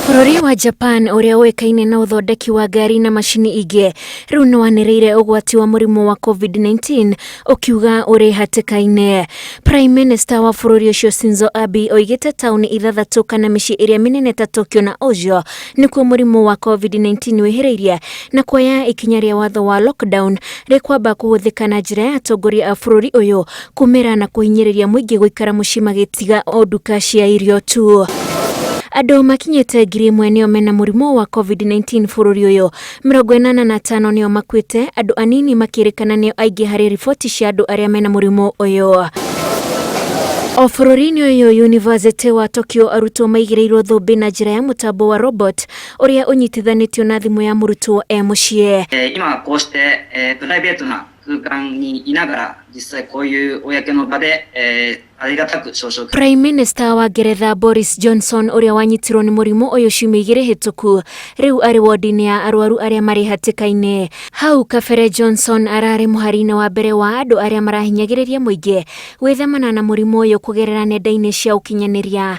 Bũrũri wa Japan ũrĩa ũĩkaine na ũthondeki wa ngari na macini ingĩ rĩu nĩ wanĩrĩire ũgwati wa mũrimũ wa COVID-19 ũkiuga ũrĩ hatĩka-inĩ. Prime Minister wa bũrũri ũcio Shinzo Abe oigĩte taũni ithathatũ kana mĩciĩ ĩrĩa mĩnene ta Tokyo na Oslo nĩkuo mũrimũ wa COVID-19 wĩhĩrĩirie na kuoya ikinya rĩa watho wa lockdown rĩkwamba kũhũthĩka na njĩra ya atongoria a bũrũri ũyũ kũmĩra na kũhinyĩrĩria mũingĩ gũikara mũciĩ magĩtiga o nduka cia irio tu. Andũ makinyĩte 1000 nĩo mena mũrimũ wa COVID-19 bũrũri ũyũ, 85 nĩo makuĩte, andũ anini makĩrĩkana nĩo aingĩ harĩ riboti cia andũ arĩa mena mũrimũ ũyũ. O bũrũri-inĩ ũyũ, Yunivasĩtĩ wa Tokyo arutwo maigĩrĩirwo thũmbĩ na njĩra ya mũtambo wa robot ũrĩa ũnyitithanĩtio na thimũ ya mũrutwo e mũciĩ. 今こうして、プライベートな空間にいながら実際こういう公の場で、ありがたく表彰 Prime Minister wa Ngeretha Boris Johnson ũrĩa wanyitirwo nĩ mũrimũ ũyũ ciumia igĩrĩ hĩtũku rĩu arĩ wodi-inĩ ya arwaru arĩa marĩ hatĩka-inĩ. Hau kabere Johnson ararĩ mũhari-inĩ wa mbere wa andũ arĩa marahinyagĩrĩria mũingĩ gwĩthemana na mũrimũ ũyũ kũgerera nenda-inĩ cia ũkinyanĩria.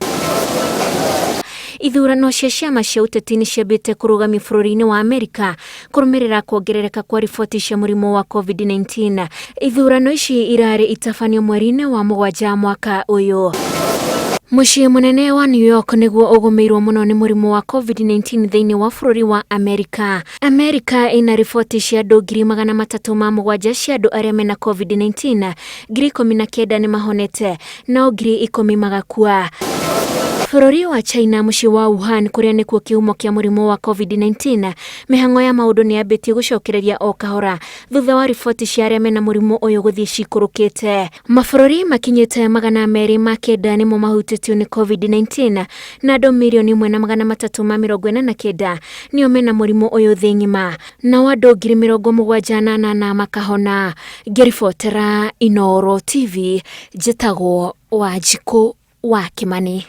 Ithurano cia ciama cia ũteti nĩ ciambĩte kũrũgamio bũrũri-inĩ wa Amerika kũrũmĩrĩra kuongerereka kwa riboti cia mũrimũ wa COVID-19. Ithurano ici irarĩ itabanio mweri-inĩ wa mũgwanja mwaka ũyũ. Mũciĩ mũnene wa New York nĩguo ũgũmĩirwo mũno nĩ mũrimũ wa COVID-19 thĩinĩ wa bũrũri wa Amerika. Amerika ĩna riboti cia andũ 307,000 cia andũ arĩa mena COVID-19, 19,000 nĩ mahonete nao 10,000 magakua. Bũrũri wa China mũciĩ wa Wuhan kũrĩa nĩkuo kĩhumo kĩa mũrimũ wa COVID-19, mĩhang'o ya maũndũ nĩ yambĩtie gũcokereria o kahora thutha wa riboti cia arĩa mena mũrimũ ũyũ gũthiĩ cikũrũkĩte. Mabũrũri makinyĩte 209 nĩmo mahutĩtio nĩ COVID-19 na andũ 1,349,000 nĩo mena mũrimũ ũyũ thĩ ng'ima, nao andũ 78,000 makahona. Ngĩribotera Inooro TV, njĩtagwo Wanjikũ wa Kĩmani.